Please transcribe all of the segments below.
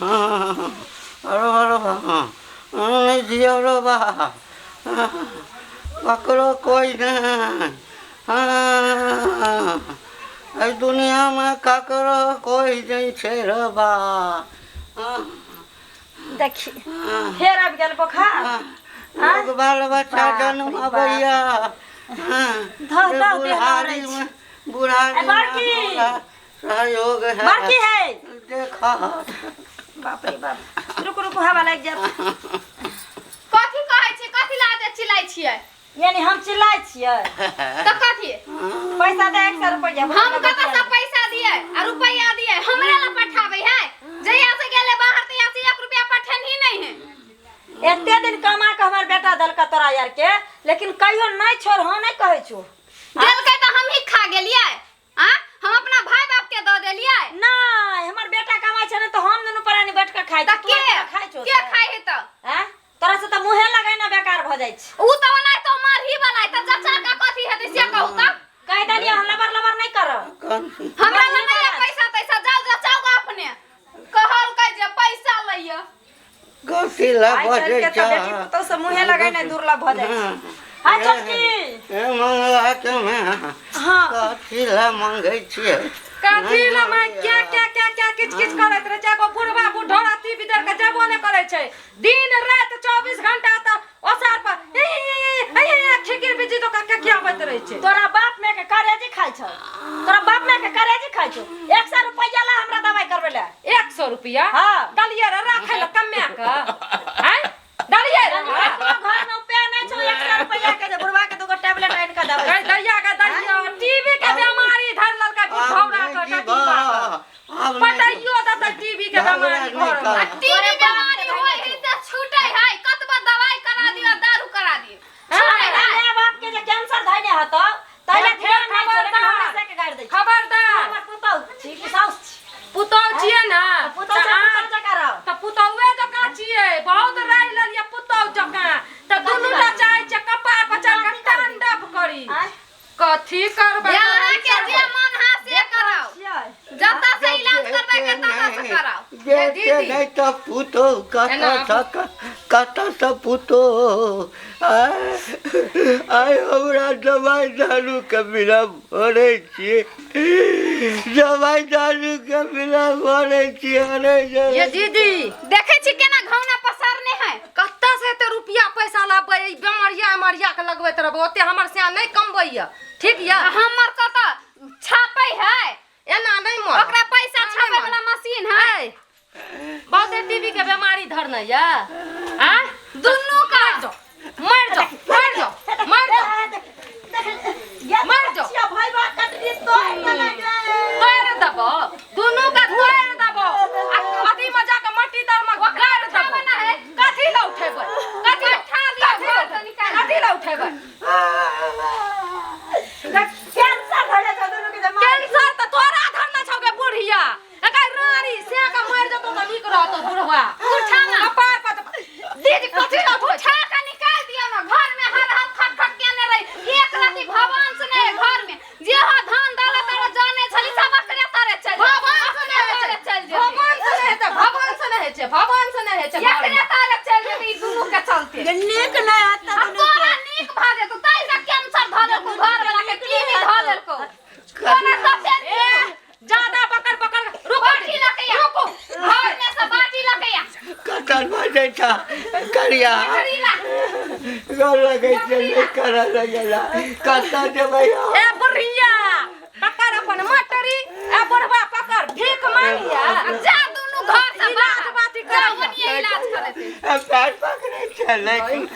अरे अरे बा नहि जियब रे बा ककरो कोइ नहि एहि दुनियामे ककरो कोइ नहि छै रे बा देखी फेर आबि गेल बोखार लोग बाल बच्चा बाप रे जन्म बाप। अबैया धह धह देह बुढ़ारी लहरै छै। में बुढ़ारी ए, में बड़की। हमरा सहयोग है बड़की है देखा बाप रे बाप रुकू रुकू हवा लागि जायत कथी कहै छी कथी ला दे चिल्लाइ छियै यानी हम चिल्लाइ छियै तऽ कथी पैसा दे 100 रुपैआ हम कतऽ से पैसा दिए आ रुपैया दिए हमरे ला पठाबै है जहिया से गेले बाहर तहिया से एक रुपया पठेनही नहीं है एते दिन कमा के हमर बेटा देलका तोरा यार के लेकिन कहियो नहीं छोड़ हम नहीं कहै छौ देलकै तऽ हम ही खा गेलियै आ हम अपना भाई बाप के दऽ देलियै नहीं हमर बेटा कमाइ छै ने तऽ हम दुनू प्राणी बैठ के खाइ तऽ छी के तू खाइ छौ के खाइ है तऽ हैं तोरा से तऽ मुँहे लगाइ बेकार भऽ जाइ छै उ तऽ ओनाहि तो मारही वाला है तऽ चाचा का कथी हेतै से कहू तऽ कहि देलियै हम लबर लबर नहीं करब हमरा लग नहीं है पैसा तैसा जाओ जाओ अपने कहलकै जे पैसा लैया कथी ला आइ काल्हि बजै के तऽ बेटी पुतहु से मुँहे लगाइ दुर्लभ भऽ जाइ छै हाय छोटकी ए मंगला के में हाँ कथी ला मंगै छियै कथी ला माय क्या क्या क्या क्या किच किच करैत रहै छै एगो बुढ़वा बुढ़ौरा टीवी देख के जेबो नहि करै छै दिन राति 24 घंटा तऽ ओसार पर ए, ए, ए, ए, ए, खिकिर बिजी तो के के आबैत रहै छै तोरा बाप माय के करेजी खाइ छौ तोरा बाप माय के करेजी खाइ छौ 100 रुपैआ ला हमरा दवाई करबै ले 100 रुपया हाँ। डलियै रे राखै ला कम्या के आँय डलियै रे अपना घर में उपाय नहीं छौ 100 रुपैआ के जे बुढ़वा के दूगो टैबलेट आनि के दवाई गई दैया के दैया टीबी के बीमारी धर ललकै बुढ़ौरा के टटीबा के पटाइयो देतै टीबी के बीमारी घर में आ टीबी बीमारी होय है तऽ छूटै है कतबो दवाई करा दियो दारू करा दियो छूटै है माय बाप के जे कैंसर धैने हतो तैले ध्यान नहीं छौ लेकिन हमरा से के गाड़ि दै छौ खबरदार हमर पुतहु छी कि साउस छी पुतहु छियै ने पुतहु छै पुतहु जकाँ रह तऽ पुतहुए जकाँ छियै बहुत राय लेलियै पुतहु जकाँ तऽ दुनू टा चाहै छियै कपार पर चढ़ि कऽ तांडव करी आँय? कथी करबै अहाँके जे मन है से कराउ छियै जतऽ से इलाज करबै के ततऽ से कराउ जेते नहि तऽ पुतहु कतऽ सँ कतऽ सँ पुतहु आइ आइ हमरा दवाइ दारूके बिना मरै छियै दवाइ दारूके बिना मरै छियै अरे ये दीदी देखै छी केना घौना पसारने है कतऽ से एते रुपया पैसा लाबबै ई बेमरिया एमरिया के लगबैत रहबै ओते हमर सिया नहि कमबैया ठीक या आ हमर कतऽ छापै है एना नहि मर ओकरा पैसा नहि छापै मर। वाला मशीन है ऐ, बहुते टीबी के बीमारी धरने या आ दुनू का मर जाओ मर जाओ मर जाओ मर जाओ भाई बा कटनी तो तोड़ देबो दुनू के तोड़ देबो आ अथी में जाके मट्टी तर में गाड़ देबो ना है। कथी ला उठेबै कथी ला उठा लिअ, कथी ला घर से निकालि कथी ला उठेबै कैंसर धरे छौ दुनू के जमा कैंसर त तोरा धरने छौ गे बुढ़िया एकर रानी से के मर जेतौ त नीक रहतौ बुढ़वा उठा ना। कपार पर दीदी कथी ला उठबै उठा के निकाल दियौ ना घर में हर हर खट खट केने रही एक राति भगवान से नहीं घर में जे हो धान डाला तारे जाने छली सब अकरे तारे चल भगवान से नहि तारे होइ छै चल जेतै भगवान से नहि हेतै भगवान से नहि होइ छै भगवान से नहि होइ छै एकरे तारे चल जेतै ई दुनू के चलते नीक नहीं आता आ दुनू तोरा नीक भऽ जेतौ ताहि से कैंसर धऽ लेलकौ घर वाला के टीवी धऽ लेलकौ तोरा सबसे ए ज्यादा पकड़ पकड़ रुको बाटी लकैया रुको घर में से बाटी लकैया कटल बजै छ करिया करी ला गोर लगै छै नहि करऽ लगेला कतऽ जेबै हम? ए बुढ़िया पकड़ अपन मटरी ए बुढ़वा पकड़ भीख मांगिया आ जा दुनू घर से इलाज बाहर बाती जा करैया। ओनिये इलाज करेतै ए, पैर पकड़ै छै लेकिन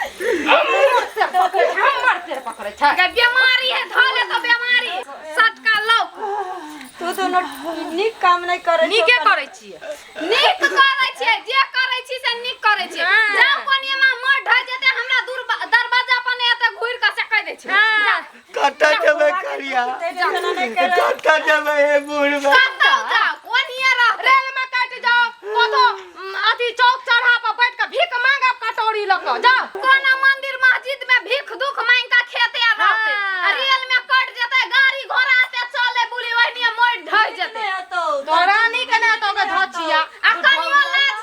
हमर सिर पकड़ै छै, हमर सिर पकड़ै छै गे बीमारी है धऽ ले तो बीमारी सटका लौक तू दोनों नीक काम नहीं करे नीके करै छियै नीक करै छियै जे करै छी से नीक करै छियै हाँ। जाउ कोनियामा मर ढहि जेतै हमरा दूर दरवाजा पर नहि एतै घुरि कऽ से कहि दै छियै हाँ। कतऽ जेबै करिया कतऽ जेबै हे बुढ़बा कतौ जाउ कोनिया रहतै रेल में कटि जाओ कतौ अथी चौक चौराहा पर बैठ के भीख मांगब कटोरी लऽ कऽ जाओ कोनो मंदिर मस्जिद में भीख दुख मांगि कऽ खेते आ रहतै हाँ। आ रेल में कटि जेतै गाड़ी घोड़ा से चले बुली ओहिनिये मरि ढहि जेतै तोरा नीक नहि तो के धचिया आ कनियो लाज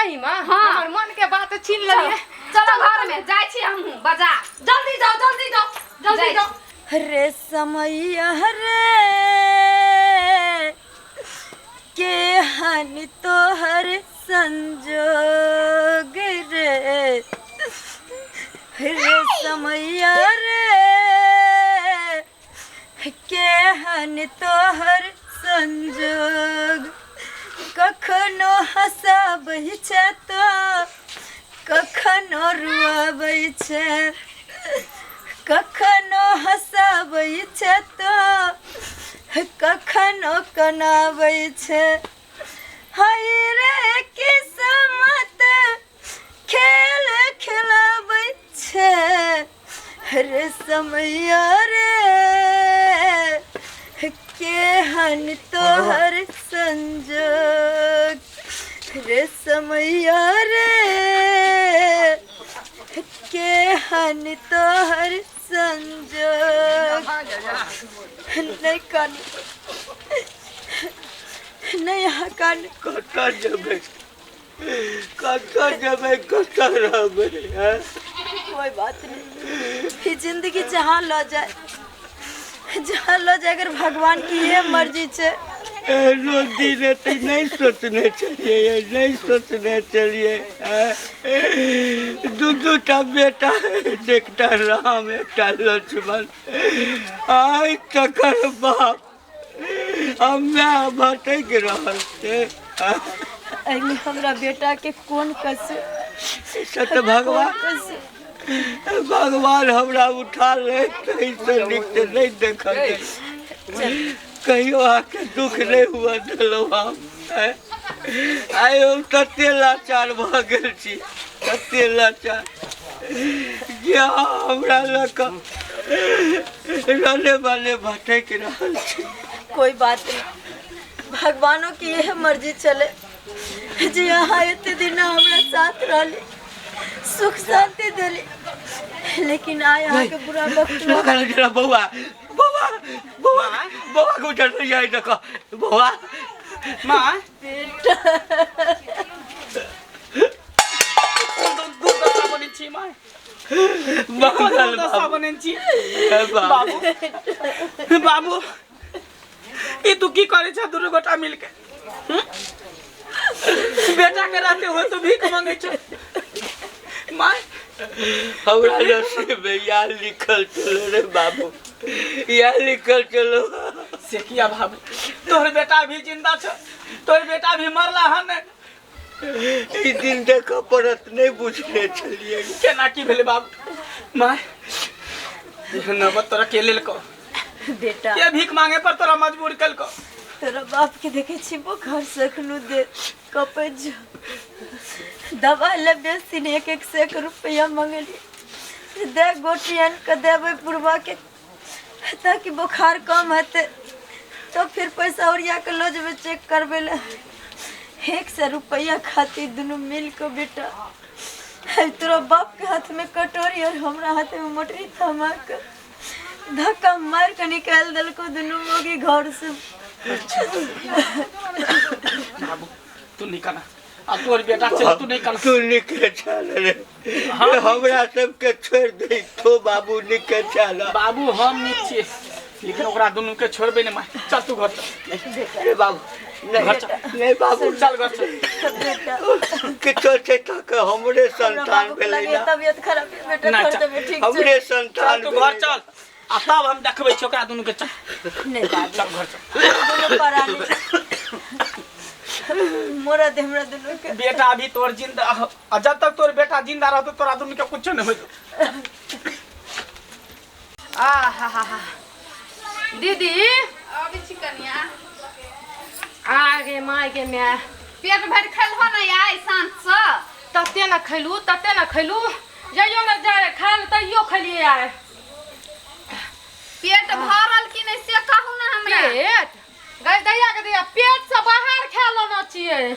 सही में हाँ। हमर मन के बात छीन लेलिए। चलो घर में जाइ छी हमहूँ बाजार। जल्दी जाओ जल्दी जाओ जल्दी जाइ जाओ। रे समैया रे के हानि तोहर संजोग रे, रे समैया रे के हानि तोहर संजोग। कखनो हँसाबै छै तो कखनो रुआबै छै, कखनो हँसाबै छै तो कखनो कनाबै छै। हाय रे किस्मत खेल खेलाबै छै, रे समैया रे केहन तोहर संजोग, रे समैया रे केहन तोहर संजोग। नहीं कानू, नहीं यहाँ कानू। कतऽ जेबै, कतऽ जेबै, कतऽ रहबै? कोई बात नहीं, ये जिंदगी जहाँ ल जाए जहाँ ल जाए, अगर भगवान की ये मर्जी छे। एहनो दिन एतै नहीं सोचने छलियै, नहीं सोचने छलियै। दू दू टा बेटा, एकटा राम एकटा लक्ष्मण। आइ तकर बाप हम भटकि रहल छै। एहिमे हमरा बेटा के कोन कसूर? से तऽ भगवान भगवान हमरा उठा ले ताहिसँ नीक तऽ नहि देखल। कहियो अहाँके दुख नहि हुअ देलहुँ हम। आइ हम तते लाचार भऽ गेल छी, तते लाचार जे अहाँ हमरा लऽ कऽ रने बने भटकि रहल छी। कोई बात नहीं, भगवानों की यह मर्जी चले जे अहाँ एते दिन हमरा साथ रहली, सुख शांति देली, लेकिन आइ अहाँके बुरा वक्त में बौआ बौआ बौआ बौआ के उठल नहीं आई देखो बौआ। माँ बेटा दुर्दशा बनै छी माँ, दुर्दशा बनै छी बाबू। बाबू ई तू की करै छ दुनू गोटा मिलके? बेटा के रहते हुए तू भीख मांगे छ माँ। हमरा नसीब में या लिखल चलो रे बाबू, या लिखल चलो। से किया भाभी, तोहर बेटा भी जिंदा छ, तोहर बेटा भी मरला हन। ई दिन देखऽ पड़त नहीं बुझने छलियै। केना की भेलै बाबू? माँ नबत तोरा के लेलको बेटा, के भीख मांगे पर तोरा मजबूर कलको? तोरा बाप के देखे छी बोखार से अखनो दे कपै जो दवा ले बेसी ने 1-1 रुपया मंगली दे गोटी आन के देबै बुढ़वा के ताकि बोखार कम हेतै, तो फिर पैसा ओरिया के लऽ जेबै चेक करबै ले। 100 रुपया खातिर दुनू मिल के बेटा तोरा बाप के हाथ में कटोरी और हमरा हाथ में मोटरी थमा के धक्का मार के निकाल देलको दुनू मोगी घर से। बाबू तू निकल, अब तोर बेटा चल, तू निकल। तू निके चल रे, हमरा सबके छोड़ दे तो बाबू निके चल। बाबू हम निक छियै, लेकिन ओकरा दुनू के छोड़बे नै। माय चल तू घर चल। अरे बाबू नहीं नहीं बाबू चल घर चल। किछो छै तक हमरे संतान भेलै ना, तबियत खराब है बेटा, घर तबियत ठीक छै, हमरे संतान। तू घर चल आ तब हम देखबै छी ओकरा दुनू के। चल नहीं बाबू चल घर चल। दुनू परानी मोरा दे हमरा दुनू के। बेटा अभी तोर जिंदा, आ जब तक तोर बेटा जिंदा रहतो तोरा दुनू के कुछो नहीं होतो। आ हा हा हा दीदी अबै छी कनिया। आगे my के my पेट भरि खेलहो ने आइ साँझ से। तते न खैलू तते न खैलू, जइयो न जाय खायल तैयो खैलिए आइ। पेट भरल कि नहीं से कहू ना हमरा। पेट गई दैया के दैया पेट से बाहर खा लेने छियै।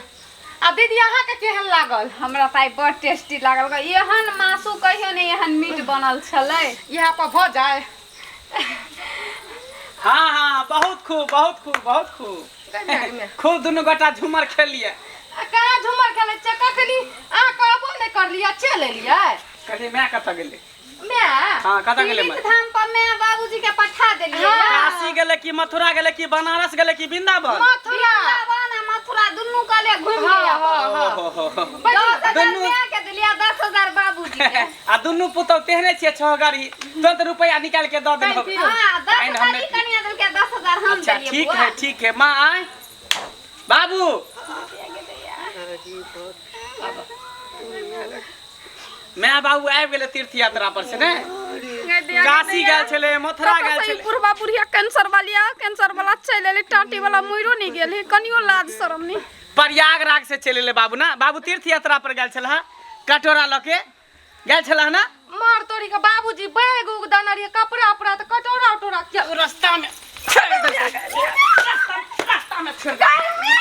आ दीदी अहाँके केहन लागल? हमरा तऽ आइ बड़ टेस्टी लागल। एहन मासु कहियो नहि एहन मीट बनल छलै। इएह पर भऽ जाय। हाँ हाँ बहुत खूब बहुत खूब बहुत खूब। खूब दुनू गोटा झूमर खेलिए। कहाँ झूमर खेलै छियै कखनी अहाँ कहबो नहि करलियै चलि एलियै। कथी माय कतऽ गेलै? मैं हाँ, कतऽ गेलै माय? तीर्थ धाम पर मैं बाबूजी के पठा देलियै। काशी गेलै कि मथुरा गेलै कि बनारस गेलै कि वृंदावन? मथुरा। वृंदावन आ मथुरा दुनू कहले घुमि के आबो। हाँ, हाँ। ओ हो हो। 10,000 दुनू माय के देलियै, 10,000 बाबूजी के। आ दुनू पुतहु तेहने छियै छहगरी, तुरंत रुपया निकालि के दऽ देलहुँ। हाँ, दस आइन हजार हमने ई कनिया देलकै, 10,000 हम अच्छा देलियै ठीक बुआ। है ठीक है माँ आय बाबू। माय बाबू आबि गेलै तीर्थ यात्रा पर से ने, काशी गेल छलै, मथुरा गेल छलै। बुढ़वा बुढ़िया कैंसर वालिया कैंसर वाला चलि एलै, टाटी वाला मरियो नहि गेल है, कनियो लाज शरम नहि। प्रयागराज से चलि एलै बाबू ना। बाबू तीर्थ यात्रा पर गेल छल कटोरा लऽ के गेल छल ना। मार तोरी के बाबूजी बैग उग देने रहियै, कपड़ा उपड़ा तऽ कटोरा उटोरा किया ओ रास्ता में छोड़ि देलकै, रास्ता में छोड़ि देलकै,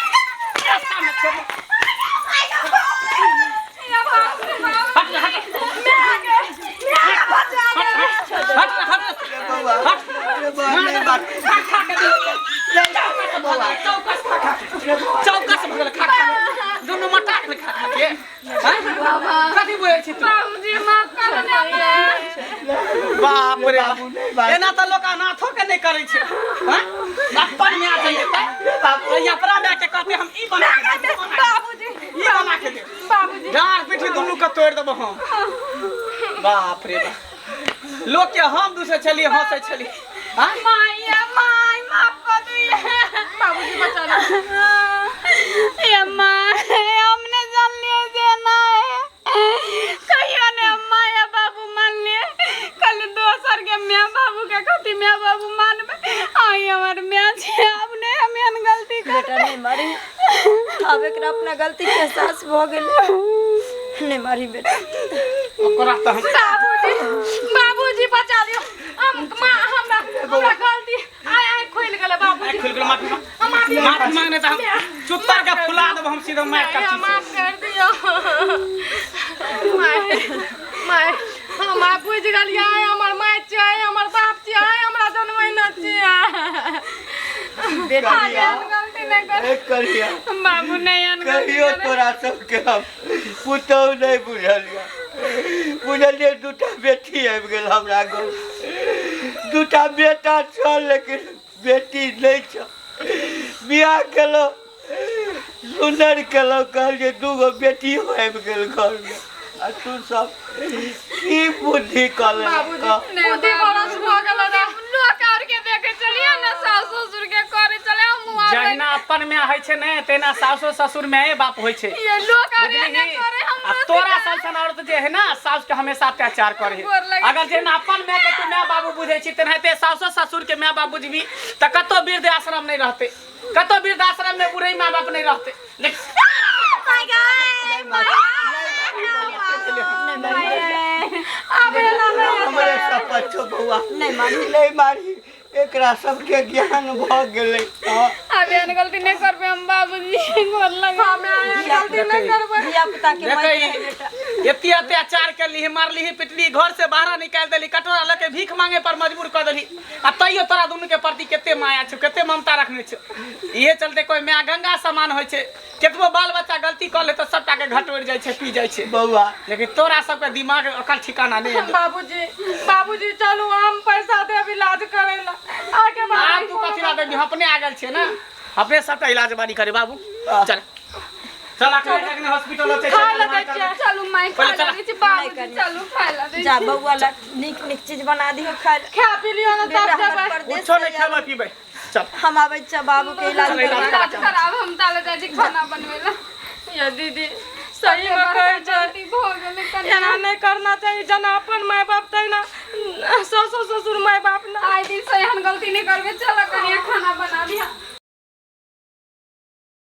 रास्ता में छोड़ि देलकै। हट ना, हट हट हट बौआ हट। रे बौआ नहीं बात खा खा के चौकस खा खा के चौकस भऽ गेल खा खा के। दुनू मटा गेल खा खा के। हैं? कथी बुझै छी तू? बाबूजी माफ कर दे। बाप रे बाबू, नहीं बात। एना तऽ लोक अनाथो के नहि करै छै। हैं? अपन माय जइतै तऽ अपना माय के कहतै हम ई बना के देब, बाबूजी ई बना के देब। बाबूजी डाँड़ पीठी दुनू के तोड़ि देबो हम। बाप रे बाप, लोक के हम दूसरे छलियै हंसै छलियै। हैं? माया my माफ कर दिए। बाबूजी बचा ले। ये my हमने जान लिए जे ना है कहियो ने माया बाबू मान लिए, कल दोसर के माय बाबू के कथी माय बाबू मानबे। आई हमर माय छै, अब ने हम एहन गलती कर बेटा नहीं मारी, आब एकरा अपना गलती के एहसास भऽ गेलै, नहीं मारी बेटा। ओकरा तऽ हम बाबूजी बाबूजी बचा लियौ। हम माँ हमरा हमरा गलती आइ आइ खुलि गेलै बाबूजी। आँखि खुलि गेल। माफी मांग, हम माफी माफी मांगने तऽ हम चुत्तर के फुला देबो हम सीधा मारि माय, करची से। माफ कर दियौ। माय माय हम आइ बुझि गेलियै, आइ हमर माय छियै, हमर बाप छियै, आइ हमरा जनमै न छियै। बेटा करिया गलती नहीं कर ए करिया बाबू नहीं एहन गलती कहियो करे। तोरा सबके हम पुतहु नहीं बुझलियै, बुझलियै दूटा बेटी आबि गेल हमरा घर, दूटा बेटा छल लेकिन बेटी नहीं छल। बियाह केलहुँ सुन्दर केलहुँ, कहलियै दूगो बेटियो आबि गेल घरमे, आ तू सब की बुद्धि कऽ बाबूजी लेलक। बुद्धि बरस भऽ गेल रे। लोक और के देखे चलिए ना सास ससुर के करे चले हम आर जहिना अपन माय होइ छै ने तहिना सासो ससुर माये बाप होइ छै। ये लोक और बुझलिही? ने करे आ हम तोरा सन औरत जे है ना सास के हमेशा अत्याचार करे है। गोर लगै अगर जेना अपन माय के तू माय बाबू बुझै छी तेनाहिते सासो ससुर के माय बाप बुझबी तऽ कतौ वृद्ध आश्रम नहि रहतै, कतौ वृद्ध आश्रम में बुढ़े माय बाप नहि रहतै। लेकिन आब एना नहि हमरे सब छौ बौआ नहीं मारी नहीं मारी, एकरा सबके ज्ञान भऽ गेलै। हाँ। अब एहन गलती नहीं करबे हम बाबूजी, गोर लगे। हम एहन गलती नहि करबै। धिया पुता के देखै मारि है बेटा। एते अत्याचार केलही, मारलिही पिटली, घर से बाहर निकालि देली, कटोरा लऽ के भीख मांगे पर मजबूर कऽ देली, आ तैयो तोरा दुनू के प्रति कते माया छौ, कते ममता रखने छौ। इहे चलते कोई माय गंगा समान होइ छै, केतबो बाल बच्चा गलती कऽ ले तऽ सबटा के घटोरि जाइ छै, पी जाइ छै। बौआ लेकिन तोरा सबके दिमाग ओकर ठिकाना नहि एलै। बाबूजी बाबूजी चलू हम पैसा देब इलाज करै ला। आगे आब तू कथी ला देबही, अपने आ गेल छियै ने, अपने सबटा इलाज बारी करे बाबू। चल चल अखने हॉस्पिटल होतै। खाय ला दै छियै। चलू my पहिले खाय ला चला। दै छी बाबूजी, नहीं चलू खाय ला दै जा बौआ ला नीक नीक चीज बना दिहो खाय ला। खा पी लियौ ने तब बेटा हमर जेबै। परदेश कुछो नहि से खेबै पीबै। चल हम आबै छियै बाबू के इलाज चल, इलाज करवा। इलाज कराब हम ताले जाइ छी खाना बनबै ला। ये दीदी सही में कहै छै गलती भऽ गेलै कनि। एना नहि करना चाही, जेना अपन माय बाप तहिना सासो ससुर माय बाप ना। आइ दिन से एहन गलती नहीं करबे, चल कनिया खाना बना दिहा।